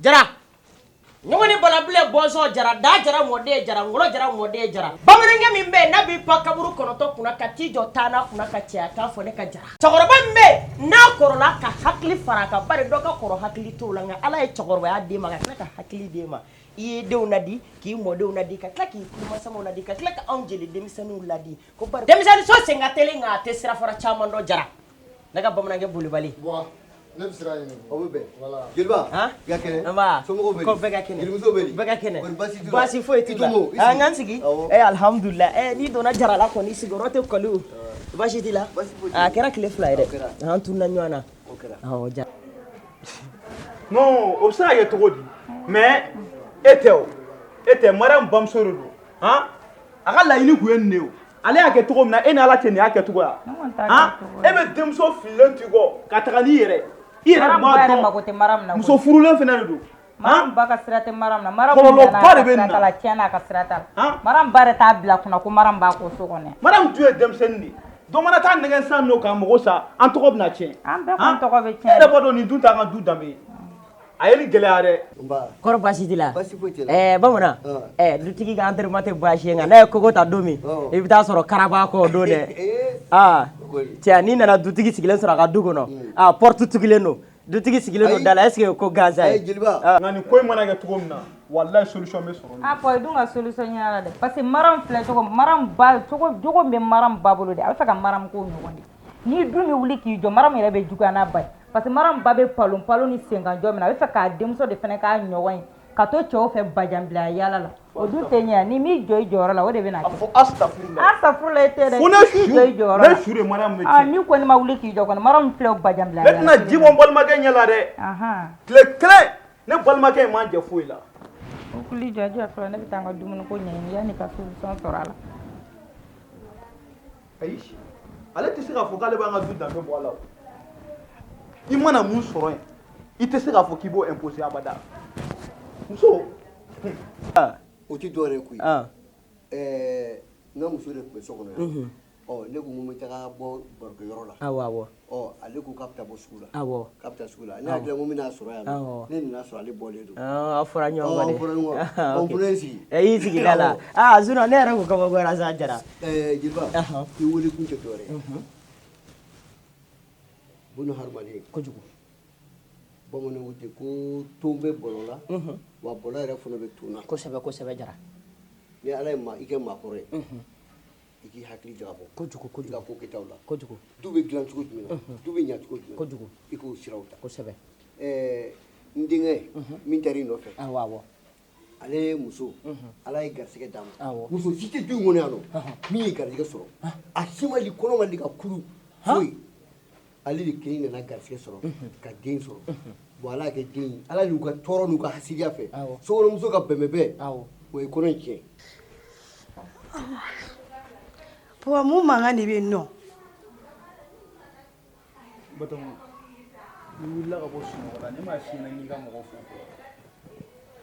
Jara ɲɔgɔn ni balabilen bɔnsɔn Jara da Jara mɔden Jara ngɔlɔ Jara mɔden Jara bamanankɛ min bɛ yen n'a b'i pan kaburu kɔnɔntɔn kunna ka t'i jɔ tannan kunna ka cɛya kan fɔ ne ka Jara cɛkɔrɔba min bɛ yen n'a kɔrɔla ka hakili fara a kan bari dɔ ka kɔrɔ hakili t'o la nka Ala ye cɛkɔrɔbaya d'e ma ka tila ka hakili d'e ma i ye denw ladi k'i mɔdenw ladi ka tila k'i kulomasamaw ladi ka tila ka anw jeli denmisɛnninw ladi ko bari denmisɛnnin so sen ka teli nka a tɛ sirafara caman dɔn Jara ne ka bamanankɛ bolibali ne bɛ sira ɲini o bɛ bɛn jeliba i ka kɛnɛ nba somɔgɔw bɛ ko bɛɛ ka kɛnɛ jelimuso bɛ di bɛɛ ka kɛnɛ kɔni baasi t'u la baasi foyi t'u la I Tomo, i an sigi. k'an sigi Awɔ. ɛ alihamudulila ɛ n'i donna Jara la kɔni sigiyɔrɔ tɛ kɔli o baasi t'i la Baasi foyi t'i la. a kɛra tile 2 ye O kɛra. dɛ an tununa ɲɔgɔn na O kɛra. awɔ Jara Non, o bɛ se ka kɛ cogo di mais e tɛ o e tɛ Mariam bamuso de don han a ka laɲini tun ye nin de ye o ale y'a kɛ cogo min na e ni Ala cɛ nin y'a kɛcogo ye Ne kɔni t'a han kɛcogo e bɛ denmuso fililen to i kɔ ka taga n'i yɛrɛ i yɛrɛ Maram b'a ba yɛrɛ dɔn mago tɛ Maram na muso furulen fana de don Maram ba ka sira tɛ Maram na Maram Kɔlɔlɔba nana a de ka bɛ nin sira na. t'a la tiɲɛ na a ka sira t'a la Han? Maram ba yɛrɛ t'a bila kunna ko Maram b'a kɔ so kɔnɔ Mariam dun ye denmisɛnnin de ye dɔ mana taa nɛgɛn sisan nɔ k'an mago sa an tɔgɔ bɛna tiɲɛ An bɛɛ kɔni Han? tɔgɔ bɛ tiɲɛ. E yɛrɛ b'a dɔn nin dun t'an ka du danbe ye a ye nin gɛlɛya dɛ Nba kɔrɔ baasi t'i la Baasi foyi t'i la. ɛɛ bamanan Ah. ɛɛ dutigi ka entraînement tɛ baasi ye nka n'a ye kogo ta don min Ɔ. i bɛ taa sɔrɔ karaba kɔ o don dɛ Ee. aa Kɔni. cɛ n'i nana dutigi sigilen sɔrɔ a ka du kɔnɔ aa porte tugulen don dutigi sigilen don Ayi. da la est ce que ko gansan Ayi ye jeliba nka nin ko in mana kɛ cogo min na walayi solution bɛ sɔrɔ nin na. A fɔ i dun ka solution ɲini a la dɛ parce que Maram filɛ cogo min Maram ba cogo jogo min bɛ Maram ba bolo dɛ a bɛ fɛ ka Maram k'o ɲɔgɔn de ni dun bɛ wuli k'i jɔ Maram yɛrɛ bɛ juguya n'a ba ye parce que Maram ba bɛ palon palon ni senkanjɔ min na a bɛ fɛ k'a denmuso de fana k'a ɲɔgɔn ye ka to cɛw fɛ bajanbilaya yaala la o dun tɛ ɲɛ ni m'i jɔ i jɔyɔrɔ la o de bɛ na a kɛ fɔ astafurula astafurula e tɛ dɛ Fo ne i k'i su jɔ i jɔyɔrɔ la ne su de Mariam bɛ ah tiɲɛ ni kɔni ma wuli k'i jɔ kɔni Maram filɛ o bajanbilaya ne tɛna ji bɔ n balimakɛ ɲɛ la dɛ ahan tile kelen ne balimakɛ in man jɛ foyi la o kuli jɔ jɔ fɔlɔ ne bɛ taa n ka dumuni ko ɲɛɲini yanni ka solution sɔrɔ a la ayi ale tɛ se k'a fɔ k'ale b'an ka du danbe bɔ a la o i mana mun sɔrɔ yen i tɛ se k'a fɔ k'i b'o imposer abada muso o tɛ dɔwɛrɛ ye koyi ah ɛɛ n ka muso de tun bɛ so kɔnɔ yan ɔ ne ko n ko n bɛ taga bɔ barokɛyɔrɔ la awɔ awɔ ɔ ale ko k'a bɛ taa bɔ sugu la awɔ k'a bɛ taa sugu la ne hakili la ko n bɛna sɔrɔ yan nɔ Awɔ. ne nana sɔrɔ ale bɔlen don Ah, aw fɔra ɲɔgɔn Ɔ, kɔ dɛ an fɔra ɲɔgɔn kɔ. Ah, Ɔ, ok. n fana ye n sigi. ɛ i y'i sigi da la aa sinon ne yɛrɛ kun kabakoyara sa Jara ɛɛ jeliba Ahɔ. i wele kun tɛ dɔwɛrɛ ye bunu hadamaden kojugu bamananw ko ten ko ton bɛ bɔlɔ la wa bɔlɔ yɛrɛ fana bɛ ton na kosɛbɛ kosɛbɛ Jara ni ala ye maa i kɛ maakɔrɔ ye i k'i hakili jagabɔ kojugu i kojugu ka ko kɛtaw la kojugu du bɛ dilan cogo jumɛn na du bɛ ɲa cogo jumɛn na Kojugu. i k'o siraw ta kosɛbɛ ɛɛ n denkɛ min taara i nɔfɛ awɔ awɔ ale muso ala ye garisɛgɛ d'a ma Awɔ. muso si tɛ du in kɔnɔ yan nɔ min ye garisɛgɛ sɔrɔ a si ma deli kɔnɔ ma deli ka kuru foyi ale de kelen nana garisɛgɛ sɔrɔ ka den sɔrɔ bon ala y'a kɛ den ye ala y'u ka tɔɔrɔ n'u ka hasidiya fɛ Awɔ. sokɔnɔmuso ka bɛnbɛnbɛn Awɔ. o ye kɔnɔ in tiɲɛ Papa mun mankan de bɛ yen nɔ Batɔɔma n'i wulila ka bɔ sunɔgɔ la ne m'a f'i ɲɛna k'i ka mɔgɔ fo fɔlɔ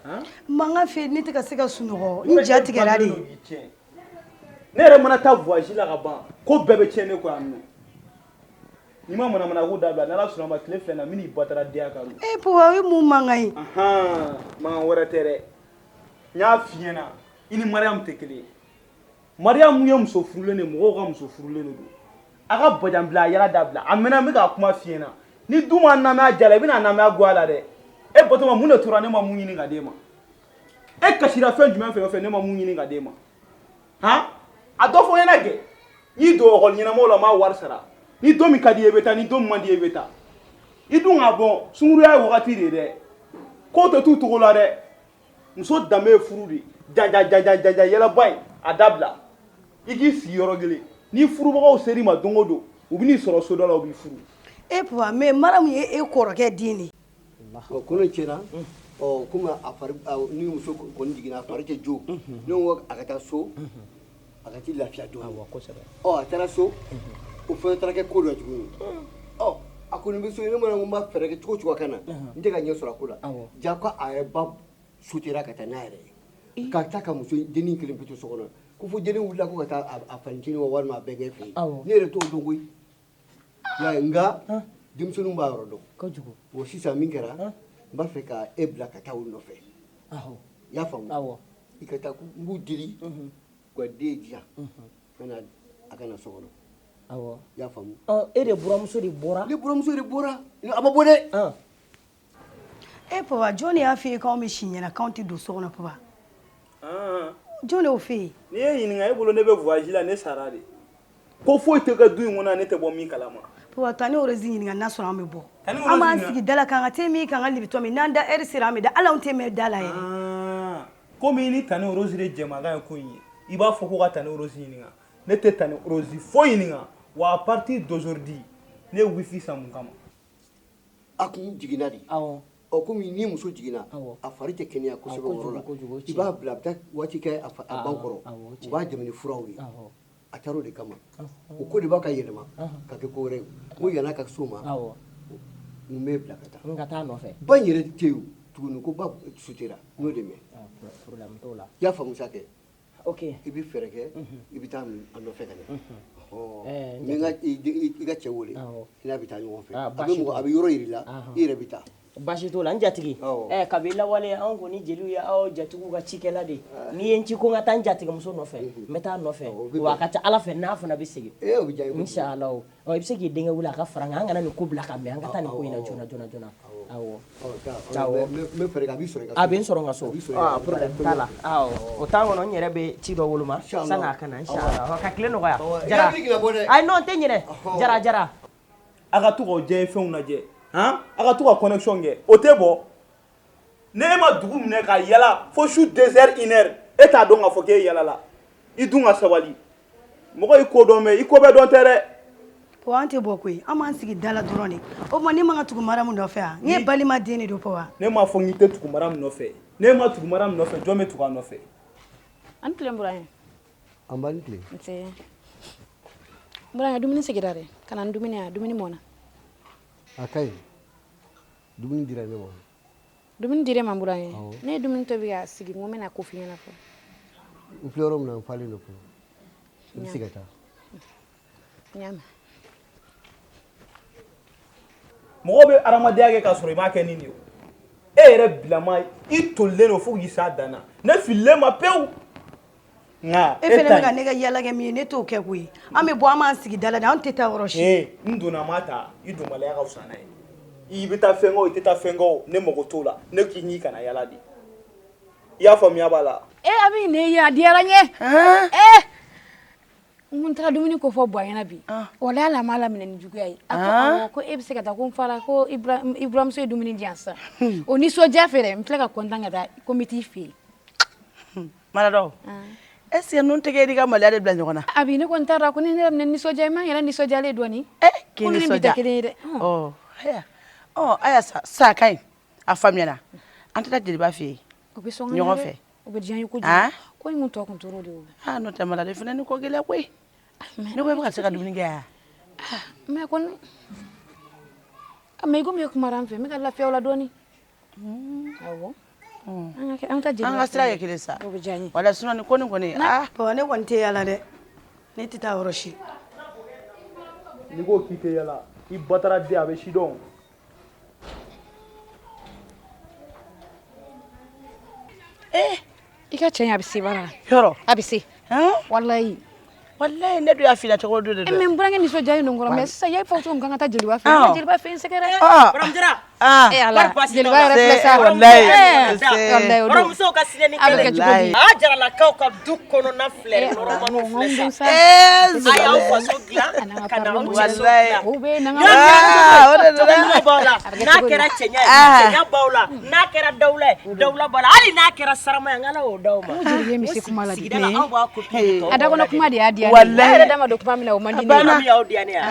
han mankan fɛ ne tɛ ka se ka sunɔgɔ n ja tigɛra de ne yɛrɛ mana taa voyage la ka ban ko bɛɛ bɛ tiɲɛ ne kɔ yan nɔ n'i ma manamana ko dabila n'ala sɔnna ma tile 2 in na n bɛn'i batara diya kan e papa o ye mun mankan ye ahan mankan wɛrɛ tɛ dɛ n y'a f'i ɲɛna i ni Mariam tɛ kelen ye Mariam ye muso furulen de ye mɔgɔw ka muso furulen de don a ka bajanbila a yɛrɛ dabila a mɛnna n bɛ k'a kuma f'i ɲɛna ni du ma namaya ja la i bɛna namaya goya la dɛ e Batɔɔma mun de tora ne ma mun ɲini ka d'e ma e kasira fɛn jumɛn fɛn o fɛn ne ma mun ɲini ka d'e ma han a dɔ fɔ n ɲɛna kɛ n y'i don ekɔli ɲɛnamaw la n m'a wari sara ni don min ka di i ye i bɛ taa ni don min man di i ye i bɛ taa i dun k'a bɔn sunkuruya ye wagati de ye dɛ ko tɛ t'u togo la dɛ muso danbe ye furu de ye jajajajaja yɛlɛba in a dabila i k'i sigi yɔrɔ kelen ni furubagaw ser'i ma don o don u bɛ n'i sɔrɔ so dɔ la u b'i furu e papa mais Maramu ye e kɔrɔkɛ den de ye ɔ kɔnɔ tiɲɛna ɔ komi a fari ni muso kɔni jiginna a fari tɛ jo ne ko a ka taa so a ka t'i lafiya dɔɔnin awɔ kosɛbɛ ɔ a taara so o fana taara kɛ ko dɔ ye tuguni ɔ a kɔni bɛ so ne mana ko n b'a fɛɛrɛ kɛ cogo o cogo a ka na n tɛ ka ɲɛ sɔrɔ a ko la ja ko a yɛrɛ ba sotera ka taa n'a yɛrɛ ye ka taa ka muso dennin kelen pe to so kɔnɔ ko fo dennin wulila ko ka taa a fanicinin wa walima a bɛnkɛ fɛ yen ne yɛrɛ t'o dɔn koyi i y'a ye nka denmisɛnninw b'a yɔrɔ dɔn kojugu bon sisan min kɛra N b'a fɛ ka e bila ka taa u nɔfɛ. I y'a faamu? Awɔ. I ka taa n b'u deli u ka den di yan, a ka na so kɔnɔ. Awɔ. I y'a faamu? Ɔ, e de buramuso de bɔra? Ne buramuso de bɔra. A ma bɔ dɛ. E papa, jɔn de y'a f'i ye k'anw bɛ si ɲɛna k'anw tɛ don so kɔnɔ papa? Jɔn de y'o f'e ye? N'i ye ɲininka, e bolo ne bɛ voyage la, ne sara de. Ko foyi tɛ kɛ du in kɔnɔ, ne tɛ bɔ min kalama. Papa, Tani Rose ɲininka n'a sɔrɔ an bɛ bɔ. An b'an sigi da la k'an ka te min, k'an ka Lipton min, n'an da heure sera an bɛ da, hali anw tɛ mɛn da la yɛrɛ. Komi i ni Tani Rose de jɛmakan ye ko in ye, i b'a fɔ ko ka Tani Rose ɲininka. Ne tɛ Tani Rose foyi ɲininka. Wa à partir d'aujourd'hui, ne ye wifi san mun kama? A kun jiginna de. Awɔ. Ɔ, komi ni muso jiginna, a fari tɛ kɛnɛya kosɛbɛ o yɔrɔ la, i b'a bila a bɛ taa waati kɛ a baw kɔrɔ, u b'a dɛmɛ ni furaw ye. A taara o de kama. O ko de b'a ka yɛlɛma ka kɛ ko wɛrɛ ye. Ko yan'a ka s'o ma, n bɛ bila ka taa. N ka taa nɔfɛ. Ba in yɛrɛ tɛ yen tuguni, ko ba sutera, n y'o de mɛn. Problème t'o la. I y'a faamu sa kɛ? Ok. I bɛ fɛɛrɛ kɛ, i bɛ taa a nɔfɛ ka na. N bɛ i ka cɛ wele, i n'a bɛ taa ɲɔgɔn fɛ. A bɛ yɔrɔ yir'i la, i yɛrɛ bɛ taa. Baasi t'o la, n jatigi. Kabi lawale anw kɔni jeliw ye aw jatigiw ka cikɛla de. N'i ye n ci ko n ka taa n jatigimuso nɔfɛ, n bɛ taa nɔfɛ. Wa a ka ca Ala fɛ n'a fana bɛ segin. Inshallah. Ɔ, i bɛ se k'i denkɛ wele a ka fara n kan, an kana nin ko bila ka mɛn, an ka taa nin ko in na joona joona joona. Awɔ. Awɔ. N bɛ fɛɛrɛ kɛ, a b'i sɔrɔ i ka so. A bɛ n sɔrɔ n ka so. Problème t'a la. Awɔ. O temps kɔnɔ n yɛrɛ bɛ ci dɔ woloma san'a ka na, inshallah. Ka tile nɔgɔya. Jara. Ayi non, n tɛ ɲinɛ. Jara Jara. A ka to k'aw diya fɛnw lajɛ. Han, a ka to ka connexion kɛ, o tɛ bɔ. Ne e ma dugu minɛ ka yala fo su 2 heures 1 heure, e t'a dɔn k'a fɔ k'e yala la. I dun ka sabali. Mɔgɔ i ko dɔn mɛ i ko bɛɛ dɔn tɛ dɛ. Papa, an tɛ bɔ koyi, an b'an sigi da la dɔrɔn de. O tuma ne man ka tugu Maramu nɔfɛ wa? Ne ye balima den de don papa. Ne m'a fɔ k'i tɛ tugu Maramu nɔfɛ. Ne ma tugu Maramu nɔfɛ, jɔn bɛ tugu a nɔfɛ? An tilen Burahim. An b'an tilen. Nse. Burahim, dumuni sigira dɛ. Ka na ni dumuni ye, dumuni mɔna. A ka ɲi. Dumuni dira ne ma. Dumuni dira e ma Burahim? Ne ye dumuni tobi ka sigi, n ko n bɛna ko f'i ɲɛna fɔlɔ. N filɛ yɔrɔ min na, n falen don fɔlɔ. I bɛ se ka taa. N y'a mɛn. Mɔgɔw bɛ adamadenya kɛ k'a sɔrɔ i m'a kɛ ni nin ye. E yɛrɛ bilama, i tolilen don fo k'i s'a dan na. Ne fililen ma pewu. Nka e fɛnɛ bɛ ka ne ka yala kɛ min ye, ne t'o kɛ koyi. An bɛ bɔ, an b'an sigi da la de, an tɛ taa yɔrɔ si. Ee, n donna ma ta, i donbaliya ka fisa n'a ye. I bɛ taa fɛn kɛ o, i tɛ taa fɛn kɛ o, ne mago t'o la. Ne k'i k'i kana yala de. I y'a faamuya b'a la. E Abi, ne ye a diyara n ye. Ee, n ko n taara dumuni ko fɔ Buwa ɲɛna bi. Walahi hali a m'a laminɛ ni juguya ye. A ko awɔ, ko e bɛ se ka taa, ko n fara ko i buramuso ye dumuni di yan sisan. O nisɔndiya fɛ dɛ, n filɛ ka kɔntan ka taa ko n bɛ t'i fɛ yen. Maradɔ, est ce que ninnu tɛgɛ n'i ka maloya de bila ɲɔgɔn na? Abi, ne kɔni t'a dɔn, ko ni ne yɛrɛ minɛ nisɔndiya, i m'an yɛrɛ nisɔndiyalen dɔɔni. K'i Ko ninnu bi tɛ kelen ye dɛ. Ɔ, ayiwa. Ɔ, ayiwa sa, sa ka ɲi. A faamuyara. An tɛ taa jeliba fɛ yen. O bɛ sɔn ka Ɲɔgɔn ɲɛ dɛ. fɛ. O bɛ diya n ye kojugu. Ko in kun tɔ kun tor'o de ye o. Ah, n'o tɛ Malade fana ni ko gɛlɛya koyi. Ne ko e bɛ ka se ka dumuni kɛ yan? Mais kɔni, mais i komi e kumara n fɛ, n bɛ ka lafiya o la dɔɔni. Awɔ. An ka an ka jeliba An ka sira fɛ kɛ kelen sa. O bɛ diya n ye. Wala sinon ni ko nin kɔni, ah. Papa, ne kɔni tɛ yala dɛ. Ne tɛ taa yɔrɔ si. N'i ko k'i tɛ yala, i batara den a bɛ si dɔn. I ka cɛ in a bɛ se baara la. Yɔrɔ. A bɛ se. Walayi. Walayi ne dun y'a f'i la cogo dɔ de don. Mais n burankɛ nisɔndiyalen don n kɔrɔ, mais sisan i y'a fɔ cogo min k'an ka taa jeliba fɛ yen, an ka jeliba fɛ yen sɛgɛrɛ. Buramu Jara. Eh Ala, jeliba yɛrɛ filɛ sa. Walayi. Walayi o don. Buramusow ka sinɛ ni A bɛ kɛ cogo di? A Jaralakaw ka du kɔnɔna filɛ, nɔrɔmaniw filɛ sa. Eh, A y'aw faso dilan ka na aw cɛso dilan. O bɛ na Ah, o de don dɛ. Cogo b'aw la. N'a kɛra cɛɲa ye, cɛɲa b'aw la. N'a kɛra dawula ye, dawula b'aw la. Hali n'a kɛra sarama ye, n Ala y'o d'aw ma. N ko jelikɛ bɛ se kuma la bi. Sigida la aw b'a copier tɔw A da kɔnɔ kuma de y'a diya ne ye. Walayi. A yɛrɛ da ma don kuma min na, o man di ne ye. Min y'aw diya ne ye,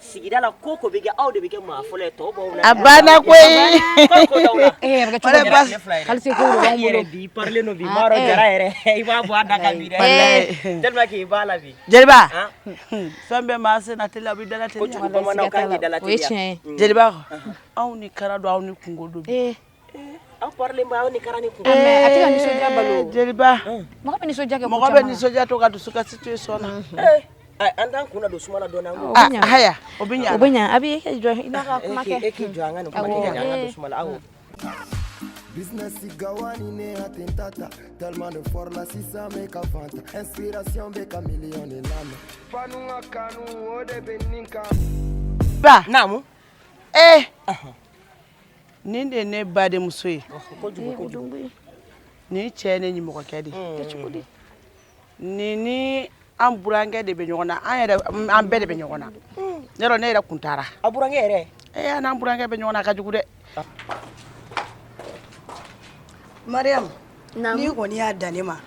sigida la ko ko bɛ kɛ, aw de bɛ kɛ maa fɔlɔ ye, tɔw b'aw la. A banna koyi. Ko ko d'aw la. Eh, a bɛ kɛ cogo di? Walayi, Hali se ko de b'anw I yɛrɛ bolo. bi parilen don bi, m'a dɔn Jara yɛrɛ, i b'a bɔ a da kan bi dɛ. Walayi. Tellement que i b'a la bi. Jeliba. Han? Fɛn bɛɛ maa sen na teliya, a b'i dala teliya. Kojugu bamananw kan k'i dala O ye teliya. tiɲɛ ye. Jeliba, anw ni kara don, aw ni kungo don bi. Eh, Aw parilen bɛ aw ni kara ni kun. mais a tɛ ka nisɔndiya balo. Jeliba, Mɔgɔ bɛ nisɔndiya kɛ ko mɔgɔ bɛ caman na. nisɔndiya to ka dusu kasi to i sɔn na. Ayi, an t'an kun na don suma la dɔɔni an k'o. Ah, haya, o bɛ ɲa. O bɛ ɲa. A bɛ e jɔ i n'a ka kuma kɛ. E k'i jɔ an ka nin kuma kɛ ka ɲɛ, an ka don suma la. Awɔ. Business gawani ne atentata. Tellement de fort la sisan bɛ ka fanta. Inspiration bɛ ka million de lamɛn. Fanu ka kanu o de bɛ nin kan. Ba. Naamu. Eh. Nin de ye ne badenmuso ye. Kojugu kojugu. Nin cɛ ye ne ɲimɔgɔkɛ de ye. Nin ni an burankɛ de bɛ ɲɔgɔn na, an yɛrɛ an bɛɛ de bɛ ɲɔgɔn na. Ne yɛrɛ ne yɛrɛ kun taara. A burankɛ yɛrɛ? Ee an n'an burankɛ bɛ ɲɔgɔn na, a ka jugu dɛ. Mariam, n'i kɔni y'a dan ne ma,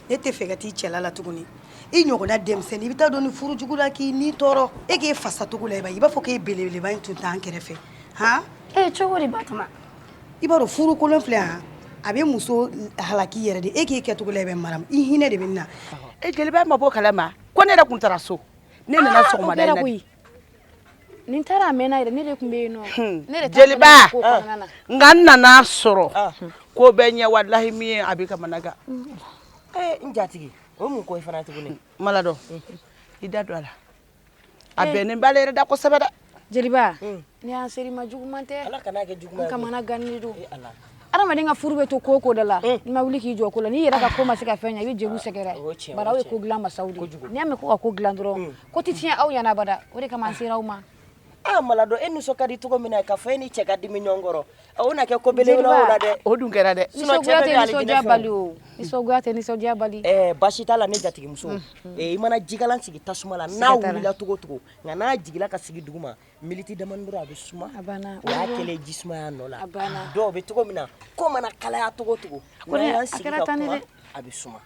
ne tɛ fɛ ka t'i cɛla la tuguni. I ɲɔgɔnna denmisɛnnin, i bɛ taa don ni furu jugu la k'i ni tɔɔrɔ. E k'e fasa cogo la, i b'a fɔ k'e belebeleba in tun t'an kɛrɛfɛ. Han? E cogo di Batoma? I b'a dɔn furu kolon filɛ han, a bɛ muso halaki yɛrɛ de. E k'e kɛcogo la, i bɛ Mariam, i hinɛ de bɛ ne na. E jeliba ma bɔ kalama ko ne yɛrɛ kun taara so. Ne nana sɔgɔmada in na. Nin taara a mɛnna yɛrɛ, ne de tun bɛ yen nɔ. Ne yɛrɛ Jeliba, nka n nana sɔrɔ ko bɛ ɲɛ, walahi min ye a bɛ kamana gan. Ee n jatigi, o ye mun ko ye fana tuguni? Maladɔ, i da don a la. A bɛnnen b'ale yɛrɛ da kosɛbɛ dɛ. Jeliba, ne y'an seri ma juguman tɛ. Ala kana kɛ juguman ye. N kamana gannen don. Adamaden ka furu bɛ to ko ko da la, n'i ma wuli k'i jɔ ko la, n'i yɛrɛ ka ko ma se ka fɛn ɲɛ, i bɛ jeliw sɛgɛrɛ. Bari aw ye ko dilan masaw de ye. N'i y'a mɛn ko ka ko dilan dɔrɔn, ko tɛ tiɲɛ aw ɲɛna abada. O de kama an sera aw ma. Ah Maladɔ, e nisɔn ka di cogo min na k'a fɔ e ni cɛ ka dimi ɲɔgɔn kɔrɔ, o na kɛ ko belebele o la dɛ. O dun kɛra dɛ. Nisɔngoya tɛ nisɔndiya bali o. Nisɔngoya tɛ nisɔndiya bali. Ɛɛ baasi t'a la ne jatigimuso. I mana jikalan sigi tasuma la, n'a wulila cogo o cogo, nka n'a jigila ka sigi duguma, miniti damani dɔrɔn a bɛ suma. A banna. O y'a kɛlen ji sumaya nɔ la. A banna. Dɔw bɛ cogo min na, ko mana kalaya cogo o cogo, n'an y'an sigi ka kuma, a bɛ suma.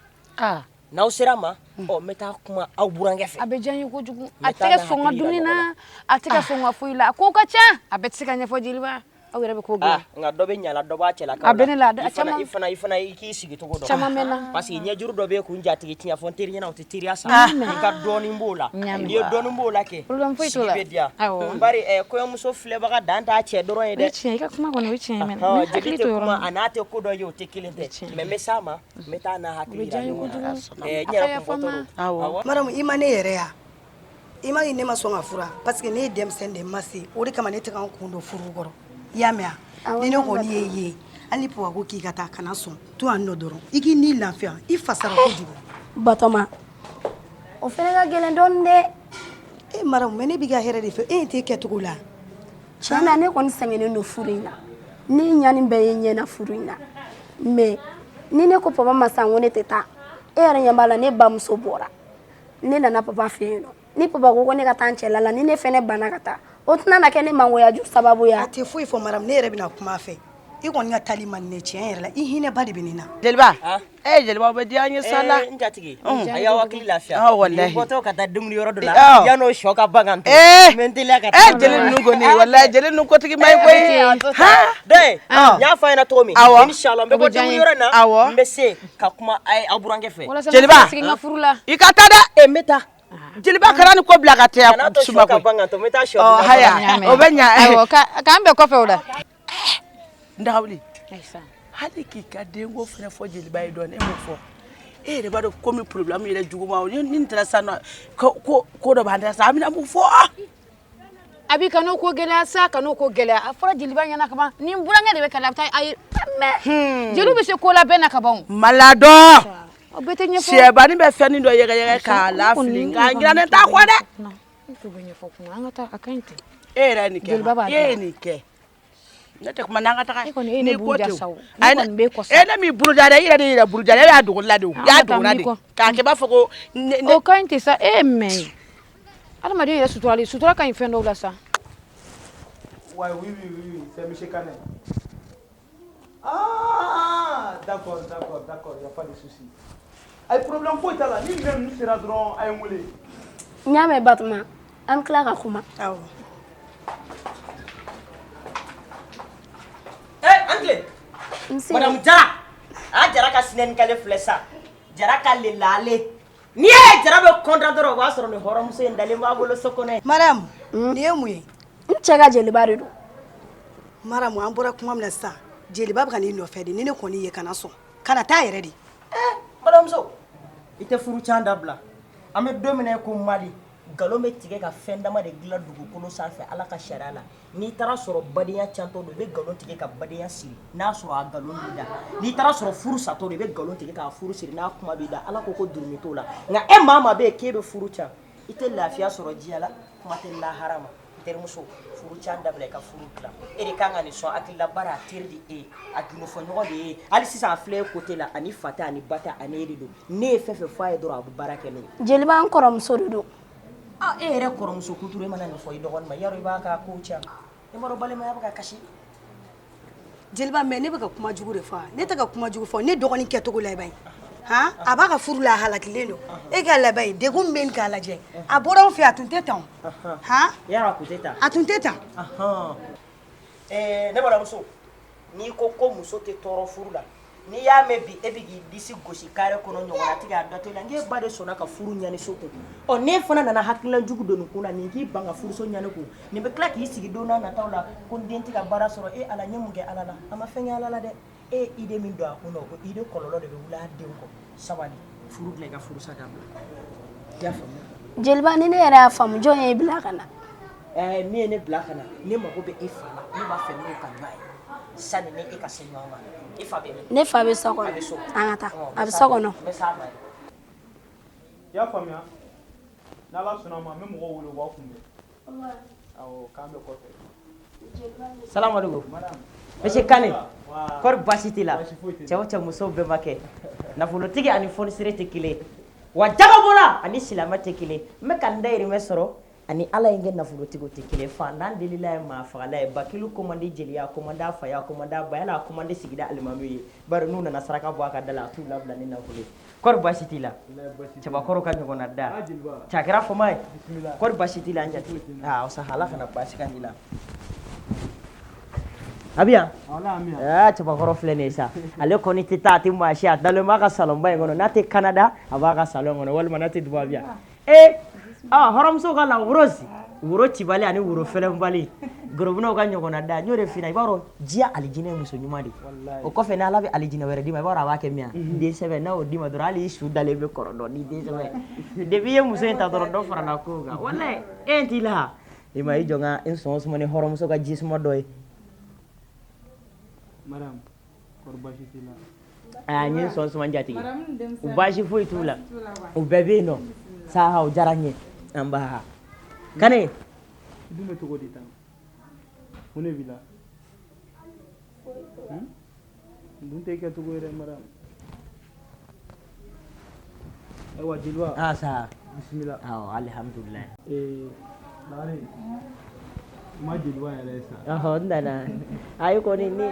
N'aw sera ma, ɔ n bɛ taa kuma aw burankɛ fɛ. A bɛ diya n ye kojugu. A tɛ ka sɔn n ka dumuni na, a tɛ ka sɔn n ka foyi la. A ko ka ca, a bɛɛ tɛ se ka ɲɛfɔ jeliba. Aw yɛrɛ bɛ ko dilan. Nka dɔ bɛ ɲa la, dɔ b'a cɛlakaw la. A bɛ ne la, a caman. I fana i k'i sigi cogo dɔn. Caman bɛ n na. Parce que ɲɛjuru dɔ bɛ yen k'u jatigi tiɲɛ fɔ n teri ɲɛna, o tɛ teriya sa. I ka dɔɔnin b'o la. N'i ye dɔɔnin b'o la kɛ. Problème foyi t'o la. Sigi bɛ diya. Bari kɔɲɔmuso filɛbaga dan t'a cɛ dɔrɔn ye dɛ. O ye tiɲɛ ye, i ka kuma kɔni o ye tiɲɛ ye mɛnɛ. N hakili to yɔrɔ min. A n'a tɛ ko dɔ ye, o tɛ kelen tɛ. Mais n bɛ s'a ma, n bɛ taa n'a hakili yira ɲɔgɔn na. N yɛrɛ kun bɔtɔ don. Mariam, i ma ne yɛrɛ ya. I ma ye ne ma sɔn ka furu parce que ne ye denmisɛnnin de ma se, o de kama ne tɛ ka n kun don furu kɔrɔ. I y'a mɛn wa? Ni ne kɔni y'e ye, hali ni papa ko k'i ka taa, kana sɔn. To yan nɔ dɔrɔn, i k'i ni lafiya, i fasara kojugu. Batoma, o fana ka gɛlɛn dɔɔnin dɛ. E Mariam, mais ne b'i ka hɛrɛ de fɛ, e t'e kɛcogo la. Tiɲɛ na, ne kɔni sɛgɛnnen don furu in na. Ne ɲani bɛɛ ye ɲɛna furu in na. Mais ni ne ko papa ma sisan ko ne tɛ taa, e yɛrɛ ɲɛ b'a la ne bamuso bɔra. Ne nana papa fɛ yen nɔ. Ni papa ko ko ne ka taa n cɛla la, ni ne fɛnɛ banna ka taa, o tɛna na kɛ ne mangoya ju sababu ye. A tɛ foyi fɔ Mariam, ne yɛrɛ bɛna kuma a fɛ. I kɔni ka taali man di ne tiɲɛ yɛrɛ la, i hinɛba de bɛ ne na. Jeliba, ee jeliba, o bɛ diya an ye sa la. N jatigi, a y'aw hakili lafiya. Walahi. Ni bɔtɔ ka taa dumuni yɔrɔ dɔ la, yan'o sɔ ka ban ka n to. N bɛ n teliya ka taa. Jeli ninnu kɔni, walahi jeli ninnu kotigi man ɲi koyi. Den, n y'a fɔ a ɲɛna cogo min. Awɔ. Inshallah, n bɛ bɔ dumuni yɔrɔ in na. Awɔ. N bɛ se ka kuma aw burankɛ fɛ. Jeliba, sigi n ka furu la. I ka taa dɛ. N bɛ taa. Jeliba kana ni ko bila ka tɛya suma koyi. Haya, o bɛ ɲa. Awɔ, k'an bɛn kɔfɛ o la. N dagawuli, hali k'i ka denko fana fɔ jeliba ye dɔɔnin, e m'o fɔ. E yɛrɛ b'a dɔn komi problème yɛrɛ juguman o, ni nin taara sisan nɔ, ko ko dɔ b'an da sisan, an bɛna mun fɔ? A b'i kan'o ko gɛlɛya sa, kan'o ko gɛlɛya. A fɔra jeliba ɲɛna kaban, ni n burankɛ de bɛ kɛlɛ, a bɛ taa a ye. Jeliw bɛ se ko la bɛɛ na kaban. Maladɔ. O bɛɛ tɛ ɲɛfɔ. Sɛbanin bɛ fɛnnin dɔ yɛgɛyɛgɛ k'a lafili, nka n ɲinɛnen t'a kɔ dɛ. Ne t'o bɛɛ ɲɛfɔ kuma, an ka taa, a ka ɲi ten. E yɛrɛ ye nin kɛ. Jeliba b'a E ye nin kɛ. Ne tɛ kuma n'an ka taga. E kɔni e ye ne buruja sa o. Ne kɔni b'e kɔ sa. E ne m'i buruja dɛ, i yɛrɛ de y'i yɛrɛ buruja dɛ, e y'a dogo la de o. I y'a dogo la de. K'a kɛ i b'a fɔ ko ne. O ka ɲi ten sa, e ye mɛn ye. Adamaden yɛrɛ suturali, sutura ka ɲi fɛn dɔw la sa. Ouais, oui, oui, oui, c'est monsieur Kane. Ah, d'accord, d'accord, d'accord, il n'y a pas de souci. Ayi, problème foyi t'a la, ni minɛn ninnu sera dɔrɔn a ye n wele. N y'a mɛn Batoma, an bɛ tila ka kuma. Awɔ. An tilen. Madame Jara, a Jara ka sinɛni kale filɛ sa. Jara ka lelale. N'i y'a ye Jara bɛ content dɔrɔn, o b'a sɔrɔ nin hɔrɔnmuso in dalen b'a bolo so kɔnɔ yen. Mariam, nin ye mun ye? N cɛ ka jeliba de don. Mariam, an bɔra kuma min na sisan, jeliba bɛ ka n'i nɔfɛ de, ni ne kɔni ye kana sɔn. Kana taa yɛrɛ de. Balimamuso, i tɛ furu can dabila. An bɛ don min na i ko Mali. Nkalon bɛ tigɛ ka fɛn dama de dilan dugukolo sanfɛ Ala ka sariya la. N'i taara sɔrɔ badenya cantɔ don, i bɛ nkalon tigɛ ka badenya siri n'a sɔrɔ a nkalon b'i da. N'i taara sɔrɔ furu satɔ don, i bɛ nkalon tigɛ k'a furu siri n'a kuma b'i da. Ala ko ko jurumi t'o la. Nka e maa maa bɛ yen k'e bɛ furu can, i tɛ lafiya sɔrɔ diɲɛ la, kuma tɛ lahara ma. N terimuso, furu can dabila, i ka furu dilan. E de kan ka nin sɔn hakili la, bari a teri de e ye, a gundofɔɲɔgɔn de ye. Hali sisan a filɛ e côté la, ani fa tɛ, ani ba tɛ, ani e de don. Ne ye fɛn fɛn fɔ a ye dɔrɔn, a bɛ baara kɛ n'o ye. Jeliba, n kɔrɔmuso de don. Ah, e yɛrɛ kɔrɔmuso kuturu, e mana nin fɔ i dɔgɔnin ma, yarɔ i b'a ka kow tiɲɛ. E m'a dɔn balimaya bɛ ka kasi. Jeliba, mais ne bɛ ka kuma jugu de fɔ wa? Ne tɛ ka kuma jugu fɔ. Ne dɔgɔnin kɛcogo la, i b'a ye han, a b'a ka furu la, a halakilen don. E k'a lajɛ, degun min bɛ yen k'a lajɛ. A bɔra anw fɛ, a tun tɛ tan o. Han, yarɔ a tun tɛ tan. A tun tɛ tan. Ɛɛ, ne balimamuso, n'i ko ko muso tɛ tɔɔrɔ furu la, n'i y'a mɛn bi e bɛ k'i disi gosi carré kɔnɔ ɲɔgɔnna tigi a dɔ t'e la, n k'e ba de sɔnna ka furu ɲani so kun. Ɔ, n'e fana nana hakilina jugu don nin kun na, nin k'i ban ka furuso ɲani kun, nin bɛ tila k'i sigi don n'a nataw la ko n den tɛ ka baara sɔrɔ. E Ala, n ye mun kɛ Ala la? A ma fɛn kɛ Ala la dɛ. E ye idée min don a kun na, o idée kɔlɔlɔ de bɛ wuli a den kɔ. Sabali, furu dilan, i ka furusa dabila. I y'a faamu? Jeliba, ni ne yɛrɛ y'a faamu, jɔn ye e bila ka na? Ɛɛ, min ye ne bila ka na, ne mago bɛ e fa la. Ne b'a fɛ n'o ka ɲɔgɔn ye sani ne e ka se ɲɔgɔn ma. I fa bɛ min? Ne fa bɛ so kɔnɔ. A bɛ so. An ka taa, a bɛ so kɔnɔ. N bɛ s'a ma yen. I y'a faamuya? N'Ala sɔnna a ma, n bɛ mɔgɔw wele, u b'aw kunbɛn. Awɔ, k'an bɛ kɔfɛ. Salamu aleykum. Monsieur Kane, kɔri baasi t'i la? Cɛ o cɛ, musow bɛɛ ma kɛ. Nafolotigi ani fonisire tɛ kelen ye. Wa jagabɔla ani silamɛ tɛ kelen. N bɛ ka n dayirimɛ sɔrɔ ani Ala ye n kɛ nafolotigi, o tɛ kelen. Fantan delila ye maa fagala ye. Bakilu komandi jeliya, komandi a faya, komandi a baya, a komandi sigida alimami ye. Bari n'u nana saraka bɔ a ka da la, a t'u labila ni nafolo ye. Kɔri baasi t'i la? Cɛbakɔrɔ ka ɲɔgɔnna da. Cɛ, a kɛra fama ye. Kɔri baasi t'i la? N jatigi. Aa, sa, Ala kana baasi kan k'i la. A bɛ yan? Aa, cɛbakɔrɔ filɛ nin ye sa. Ale kɔni tɛ taa, a tɛ maa si, a dalen b'a ka salonba in kɔnɔ. N'a tɛ Canada, a b'a ka salon kɔnɔ, walima n'a tɛ Dubaï, a bɛ yan. Ee, aa, hɔrɔnmuso ka la rose, woro cibali ani woro fɛlɛnbali, gorobinɛw ka ɲɔgɔnna da. N y'o de f'i ɲɛna, i b'a dɔn diɲɛ alijinɛ ye muso ɲuman de ye. O kɔfɛ, ni Ala bɛ alijinɛ wɛrɛ d'i ma, i b'a dɔn a b'a kɛ min ye, den sɛbɛ. N'a y'o d'i ma dɔrɔn, hali i su dalen bɛ kɔrɔ dɔn ni den sɛbɛ. Depuis i ye muso in ta dɔrɔn, dɔ farala kow kan. Walayi, e t'i la. I ma i jɔ n ka n sɔn suma ni hɔrɔnmuso ka ji suma dɔ ye. Mariam, kɔri baasi t'i la? Aa, n ye n sɔn suma, n jatigi. U baasi foyi t'u la, u bɛɛ bɛ yen nɔ saha. O diyara n ye, nba Kane. I dun bɛ cogo di tan? Mun de b'i la? Nin dun tɛ kɛcogo ye dɛ, Mariam. Ayiwa jeliba. Aa sa. Bisimila. Awɔ, alihamudulilayi. Ee, Lare, i ma jeliba yɛrɛ ye sa. Ɔhɔ, n nana. Ayi kɔni ni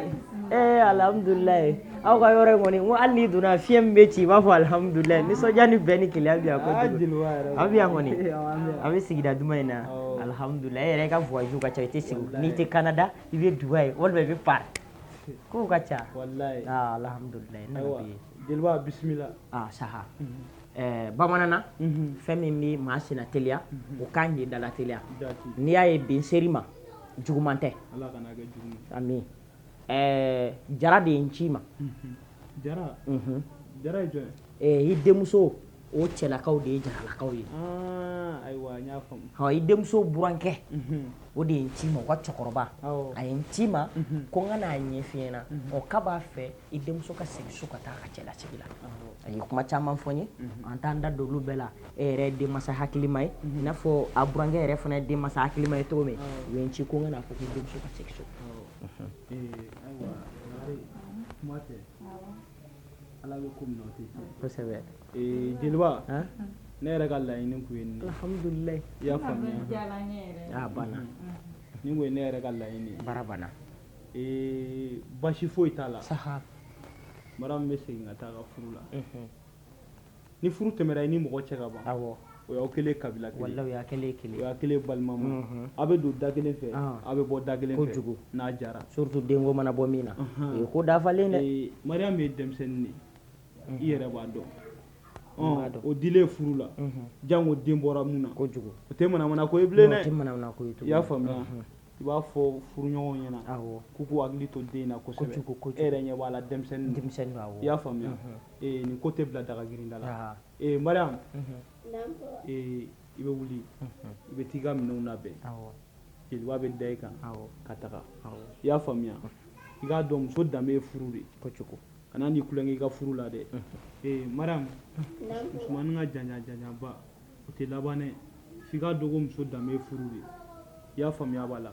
ee, alihamudulilayi, aw ka yɔrɔ in kɔni, n ko hali n'i donna, fiɲɛ min bɛ ci, i b'a fɔ alihamudulilayi, nisɔndiya ni bɛn ni kelenya bɛ yan kojugu. Jeliba yɛrɛ. Aw bɛ yan kɔni. Awɔ, an bɛ yan. A bɛ sigida duman in na. Alihamudulilayi, e yɛrɛ ka voyage ka ca, i tɛ sigi. N'i tɛ Canada, i bɛ Dubaï walima i bɛ Paris. Kow ka ca. Walayi. Aa, alihamudulilayi, n nana Ayiwa bi. jeliba, bisimila. Aa saha. Ɛɛ, bamanan na, fɛn min bɛ maa senna teliya, o kan k'i dala teliya. N'i y'a ye bi n ser'i ma, juguman tɛ. Ala kana kɛ jugu ye. Ami. Ɛɛ, Jara de ye n ci ma. Jara? Unhun. Jara ye jɔn ye? Ɛɛ, i denmuso o cɛlakaw de ye Jaralakaw ye. Ayiwa, n y'a faamu. Hɔn, i denmuso burankɛ, o de ye n ci ma, o ka cɛkɔrɔba. A ye n ci ma ko n ka n'a ɲɛf'i ɲɛna. Ɔ, k'a b'a fɛ i denmuso ka segin so ka taa a ka cɛlasigi la. A ye kuma caman fɔ n ye, an t'an da don olu bɛɛ la. E yɛrɛ ye denmansa hakilima ye, i n'a fɔ a burankɛ yɛrɛ fana ye denmansa hakilima ye cogo min. U ye n ci ko n ka n'a fɔ k'i denmuso ka segin so. Ayiwa Lare, kuma tɛ. Ala bɛ ko min na, o tɛ tiɲɛ. Kosɛbɛ. Ee jeliba, ne yɛrɛ ka laɲini kun ye nin ye. Alhamdulilayi. I y'a faamuya? A banna. Nin kun ye ne yɛrɛ ka laɲini ye. Baara banna. Ee, basi foyi t'a la. Saha. Maramu bɛ segin ka taa a ka furu la. Ni furu tɛmɛra i ni mɔgɔ cɛ ka ban. Awɔ. O y'aw kɛlen kabila kelen. Walayi, o y'a kɛlen kelen. O y'a kɛlen balima ma. A bɛ don da kelen fɛ, a bɛ bɔ da kelen fɛ. Kojugu. N'a jara. Surtout denko mana bɔ min na. O ye ko dafalen dɛ. Ee, Mariam ye denmisɛnnin de ye. I yɛrɛ b'a dɔn. N b'a dɔn. O dilen furu la, jango den bɔra mun na. Kojugu. O tɛ manamana ko ye bilen dɛ. O tɛ manamana ko ye tuguni. I y'a faamuya? I b'a fɔ furuɲɔgɔnw ɲɛna. Awɔ. K'u k'u hakili to den na kosɛbɛ. Kojugu, kojugu. E yɛrɛ ɲɛ b'a la, denmisɛnnin don. Denmisɛnnin don, awɔ. I y'a faamuya? Ee, nin ko tɛ bila daga girin da la. Ee Mariam. Ee, I bɛ wuli, i bɛ t'i ka minɛnw labɛn, jeliba bɛ da i kan ka taga. I y'a faamuya? I k'a dɔn muso danbe ye furu de ye. Kojugu. Kana n'i tulonkɛ i ka furu la dɛ. Ee Mariam, musomanin ka janya janyaba o tɛ laban dɛ. F'i k'a dɔn ko muso danbe ye furu de ye. I y'a faamuya b'a la?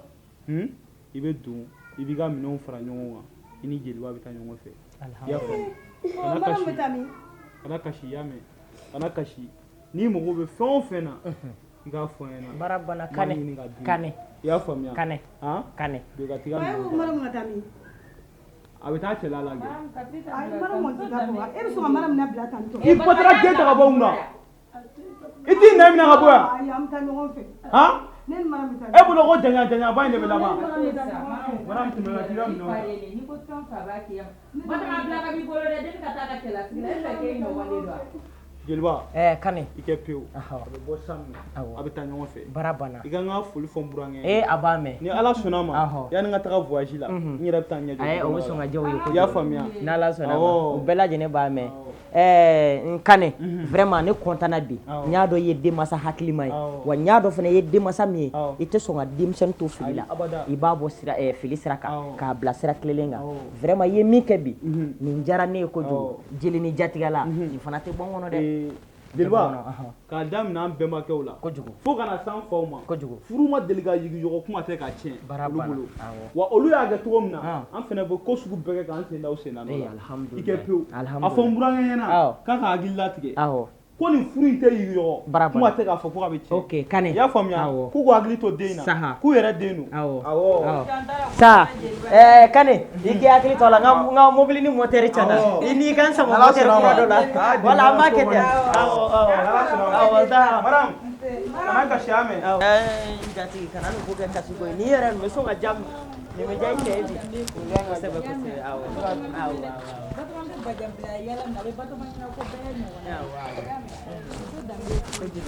I bɛ don, i b'i ka minɛnw fara ɲɔgɔn kan, i ni jeliba bɛ taa ɲɔgɔn fɛ. I y'a faamu? Kana Mariam bɛ kasi, taa min? Kana kasi, i y'a mɛn? Kana kasi. N'i mago bɛ fɛn o fɛn na, i k'a fɔ n ɲɛna. Baara banna. N b'a Kanɛ. ɲini k'a d'i ma. Kanɛ. I y'a faamuya? Kanɛ. Han? Kanɛ. Don i ka t'i ka E minɛnw ko fara. Mariam ka taa min? A bɛ taa cɛla la kɛ. Ayi, Mariam kɔni tɛ taa papa. E bɛ sɔn ka Mariam labila tan tɔ? I batara den ta ka bɔ n kunna. I t'i nɛn minɛ ka bɔ yan. Ayi, an bɛ taa ɲɔgɔn fɛ. Han? Ne ni Mariam bɛ taa. E bolo ko janya janyaba in de bɛ laban. Mariam tɛmɛ ka t'i ka minɛnw ta. N'i ko fɛn o fɛn a b'a k'i ye. Batoma a bila ka b'i bolo dɛ, denni ka taa ka cɛlasigi la, e fɛ k'e ɲɔgɔn de don wa? Jeliba. Ɛɛ Kane. I kɛ pewu. A bɛ bɔ sisan nɔ. A bɛ taa ɲɔgɔn fɛ. Baara banna. I ka n ka foli fɔ n burankɛ ye. Ee a b'a mɛn. Ni Ala sɔnna a ma, yanni n ka taga voyage la, n yɛrɛ bɛ taa n ɲɛ jɔ. Ayi, o bɛ sɔn ka diya u ye kojugu. I y'a faamuya? N'Ala sɔnna a ma. Awɔ. U bɛɛ lajɛlen b'a mɛn. Ɛɛ n Kane, vraiment ne content na bi. N y'a dɔn i ye denmansa hakilima ye. Wa n y'a dɔn fana i ye denmansa min ye, i tɛ sɔn ka denmisɛnnin to fili la. I b'a bɔ sira fili sira kan k'a bila sira tilelen kan. Vraiment i ye min kɛ bi, nin diyara ne ye kojugu. Jeli ni jatigɛla, nin fana tɛ bɔ n kɔnɔ dɛ. Jeliba, k'a daminɛ an bɛnbakɛw la, kojugu, fo ka na s'an faw ma, kojugu, furu ma deli ka yigiyɔgɔ kuma tɛ ka tiɲɛ Baara olu banna. bolo. Wa olu y'a kɛ cogo min na, an fana bɛ ko sugu bɛɛ kɛ k'an sen da u sen na nɔ Ee la. alhamdulilayi. I kɛ pewu. Alhamdulilayi. A fɔ n burankɛ ɲɛna k'a ka hakili latigɛ. Ko nin furu in tɛ yigiyɔgɔ, Baara kuma banna. tɛ k'a fɔ ko a bɛ tiɲɛ. Ok Kane. I y'a faamuya? Awɔ. K'u k'u hakili to den in na. Saha. K'u yɛrɛ den don. Awɔ. Awɔ. Sa ɛɛ Kane, i k'i hakili to a la, n ka mobili ni moteur tiɲɛna. I n'i ka n sama N'Ala moteur sɔnna a kura ma. dɔ la. Aa, Wala an b'a kɛ ten. Awɔ, Awɔ, awɔ. Sa. Mariam, kana kasi a mɛn. Ɛɛ n jatigi, kana nin ko kɛ kasi ko ye. N'i yɛrɛ nin bɛ sɔn ka diya nin bɛ diya i cɛ ye bi. Kosɛbɛ kosɛbɛ. Awɔ. Awɔ awɔ. Batoma bɛ bajan bila yala min na, a bɛ Batoma ɲɛna ko bɛɛ ye ɲɔgɔn ye. Awɔ awɔ. Muso danbe ye furu. Kojugu.